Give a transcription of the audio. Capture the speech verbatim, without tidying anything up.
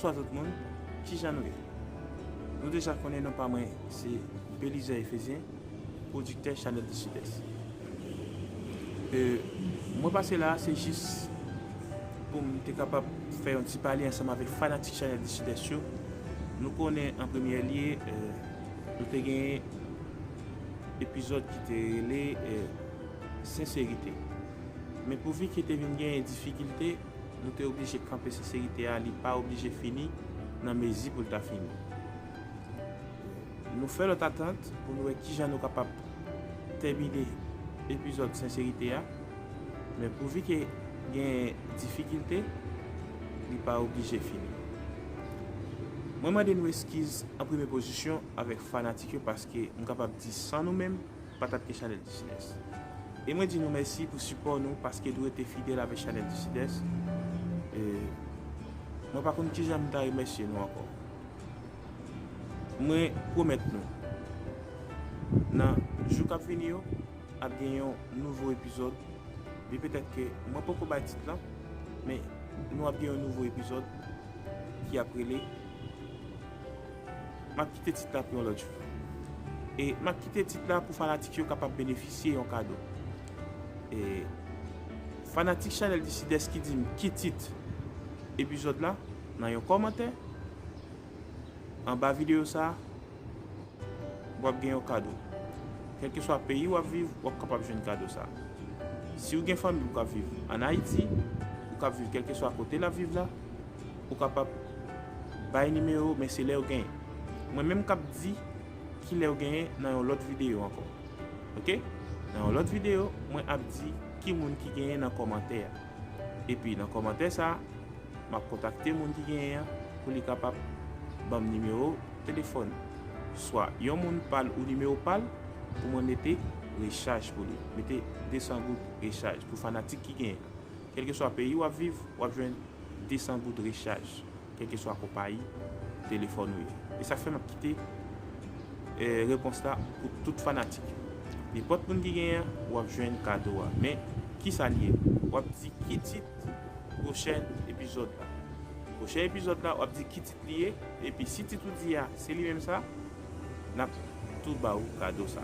Bonswa tout moun, kijan nou ye? Nou deja konnen non pa mwen se Belizaire Ephésien, pwodiktè Chanèl di Sidès. E, mwen pase la, se jis pou m te kapab fè yon ti pale ansanm avèk fanatik Chanèl di Sidès yo. Nou konnen an premyè lye, e, nou te genyen epizòd ki te rele, e, Senserite. Men pouvi ke te vin genyen difikilte, nou te oblije kanpe Senserite a, li pa oblije fini nan mezi pou l ta fini. Nou fè lòt atant pou nou wè kijan nou kapab tèmine epizòd Senserite a, men pouvi ke gen difikilte, li pa oblije fini. Mwen mande nou eskiz an premye pozisyon avèk fanatik yo paske m kapab di san nou menm, pa t ap gen Chanèl di Sidès. E mwen di nou mèsi pou sipò nou paske nou rete fidèl avèk Chanèl di Sidès. E mwen pa konn kijan m ta remèsye nou ankò. Mwen pwomèt nou, nan jou k ap vini yo, ap gen yon nouvo epizòd. Li petèt ke mwen poko bay tit lan, men nou ap gen yon nouvo epizòd ki ap rele, m ap kite tit la pou yon lòt jou. E m ap kite tit la pou fanatik yo kapab benefisye yon kado. E fanatik Chanèl di Sidès ki di m ki tit epizòd la, nan yon kòmantè anba videyo sa a, w ap gen yon kado. Kèlkeswa peyi w ap viv, w ap kapab jwenn kado sa a. Si w gen fanmi w k ap viv ann Ayiti, ou k ap viv kèlkeswa kote l ap viv la, ou kapab bay nimewo w, men se lè w genyen. Mwen menm k ap di kilè w genyen nan yon lòt videyo ankò. Oke? Nan yon lòt videyo, mwen ap di ki moun ki genyen nan kòmantè a. Epi nan kòmantè sa a, m ap kontakte moun ki genyen an pou li kapab ban m nimewo telefòn. Swa yon moun pa l ou nimewo pa l pou mwen mete rechaj pou li. Mete de san goud rechaj pou fanatik ki genyen an. Kèlkeswa peyi w ap viv, w ap jwenn de san goud rechaj, kèlkeswa konpayi telefòn ou ye. E sa k fè m ap kite, eh, repons la pou tout fanatik yo. Nenpòt moun ki genyen an, w ap jwenn kado a. Men, kisa l ye? W ap di ki tit pwochèn epizòd la. Pwochèn epizòd la, w ap di ki tit li ye, epi si tit ou di a, se li menm sa, n ap tou ba ou kado sa.